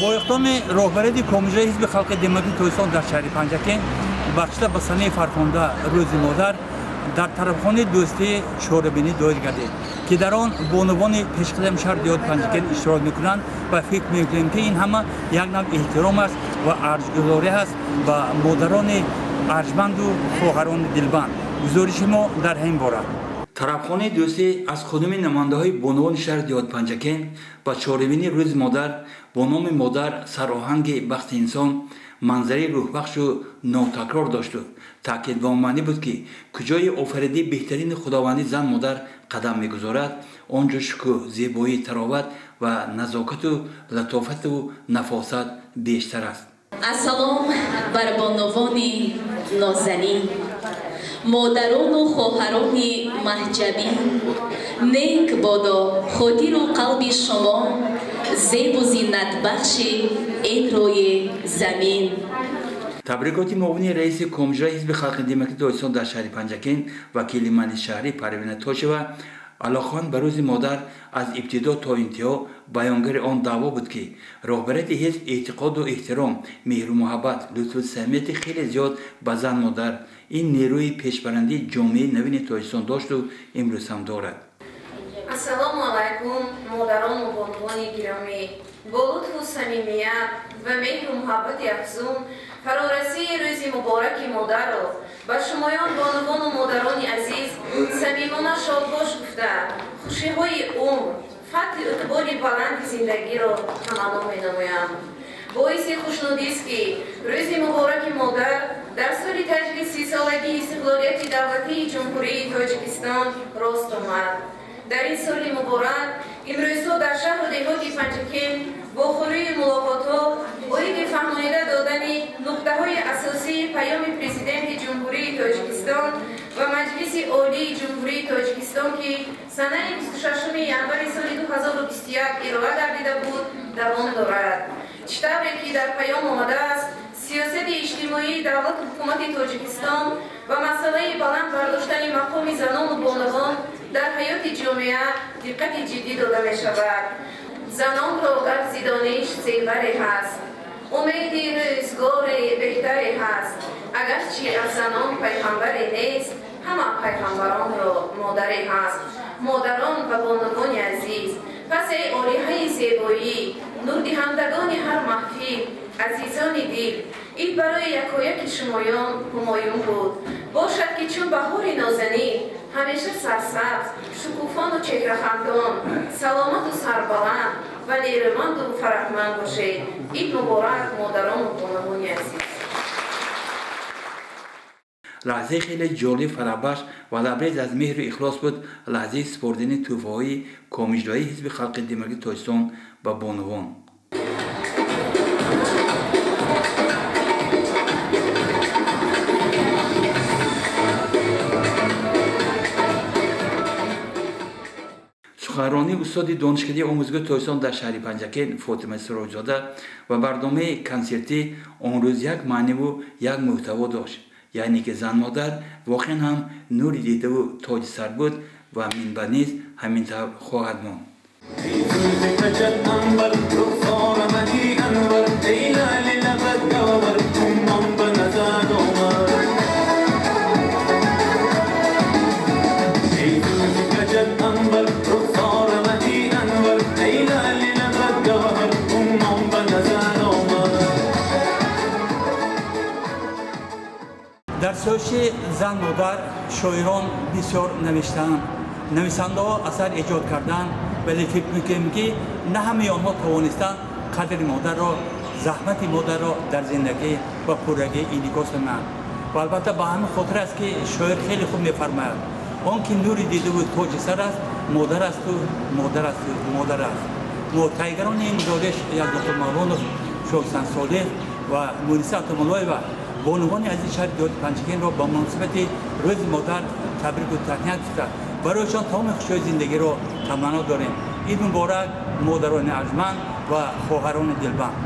Бо иқдоми роҳбарияти Комиҷраи Ҳизби Халқи Демократии Тоҷикистон дар шаҳри Панҷакент, бахшида ба санаи фархунда Рӯзи модар, дар тарабхонаи Дӯстӣ чорабинӣ доир гардид, ки дар он бонувони пешқадами шаҳри деҳоти Панҷакент иштирок мекунанд ва фикр мекунем, ки ин ҳама як навъ эҳтиром аст ва арҷгузорӣ аст ба модарони арҷманду хоҳарони дилбанд. Гузориши мо дар ҳамин бора. Тарабхонаи Дӯстӣ аз худуми намояндаҳои бонувони шаҳри деҳоти Панҷакент ба чорабинии Рӯзи модар бо номи «Модар сароҳанги бахти инсон» манзараи рӯҳбахшу нотакрор дошту таъкид ба он маънӣ буд, ки куҷои офаридаи беҳтарини худовандӣ зан модар қадам мегузорад, он ҷо шукӯҳ, зебоӣ, тароват ва назокату латофату нафосат бештар аст. Ассалом бар бонувони нозанин, модарону хоҳарони маҳҷабин. Нек бодо хотиру қалби шумо, зебу зинатбахши ин рӯи замин. Табрикоти муовини раиси Комиҷраи Ҳизби Халқи Демократии Тоҷикистон дар шаҳри Панҷакент, вакили Маҷлиси шаҳрӣ Парвина Тошева, алоқаманд ба Рӯзи модар аз ибтидо то интиҳо баёнгари он даъво буд, ки роҳбарияти ҳизб эътиқоду эҳтиром, меҳру муҳаббат, лутфу самимияти хеле зиёд ба зан модар, ин нерӯи пешбарандии ҷомеаи навини Тоҷикистон дошту имрӯз ҳам дорад. Ассалому алайкум, модарону бонувони гиромӣ! Бо лутфу самимият ва меҳру муҳаббати афзун фарорасии Рӯзи мубораки модарро ба шумоён, бонувону модарони азиз, самимона шодбош гуфта, хушиҳои умр, фатҳи иқболи баланди зиндагиро таманно менамоям. Боиси хушнудист, ки Рӯзи мубораки модар дар соли таҷлили 30-солагии истиқлолияти давлатии Ҷумҳурии Тоҷикистон рост омад. Дар ин соли муборак имрӯзҳо дар шаҳру деҳоти Панҷакент вохӯрию мулоқотҳо оиди фаҳмонида додани нуқтаҳои асосии Паёми Президенти Ҷумҳурии Тоҷикистон ва Маҷлиси Олии Ҷумҳурии Тоҷикистон, ки санаи 26 январи соли 2021 ироа гардида буд, давом дорад. Чӣ тавре ки дар паём омадааст, сиёсати иҷтимоии давлату ҳукумати Тоҷикистон ва масъалаи баланд бардоштани мақоми занону бонувон дар ҳаёти ҷомеа диққати ҷиддӣ дода мешавад. Занонро гар зи дониш зеваре ҳаст, умеди рӯзгори беҳтаре ҳаст. Агарчи аз занон пайғамбаре нест, ҳама пайғамбаронро модаре ҳаст. Модарон ва бонувони азиз, пас эй олиҳаи зебоӣ, нурдиҳандагони ҳар маҳфил, азизони дил, ид барои якояки шумоён ҳумоюн буд. Бошад, ки чун баҳори нозанин ҳамеша сарсабз, шукуфону чеҳрахандон, саломату сарбаланд ва нерӯманду фараҳманд бошед. Ид муборак, модарону бонувони азиз! Лаҳзаи хеле ҷолиб, фараҳбахш ва лабрез аз меҳру ихлос буд лаҳзаи супордани тӯҳфаҳои Комиҷроии Ҳизби Халқи Демократии Тоҷикистон ба бонувон. Суханронии устоди Донишкадаи омӯзгори Тоҷикистон дар шаҳри Панҷакент Фотима Сироҷзода ва барномаи консертӣ он рӯз як маъниву як мӯҳтаво дошт, яъне ки зан-модар воқеан ҳам нури дидаву тоҷи сар буд ва минбаъд низ ҳамин тавр хоҳад монд. Дар сиёсати зан модар шоирон бисёр навиштаанд, нависандаҳо асар эҷод карданд, вале фикр мекунем, ки на ҳамаи онҳо тавонистанд қадри модарро, заҳмати модарро дар зиндагӣ ба пуррагӣ инъикос намоянд. Ва албатта, ба ҳамин хотир аст, ки шоир хеле хуб мефармояд: «Он ки нури дидаву тоҷи сар аст, модар асту, модар асту, модар аст». Мо, тайгарони ин гузориш, Яздоқул Мавлонов, Шоҳсан Солеҳ ва Муниса Атомуллоева, бонувони азизи шаҳри деҳоти Панҷакентро ба муносибати Рӯзи модар табрику таҳният гуфта, барояшон тамоми хушиҳои зиндагиро таманно дорем. Ид муборак, модарони арҷманд ва хоҳарони дилбанд!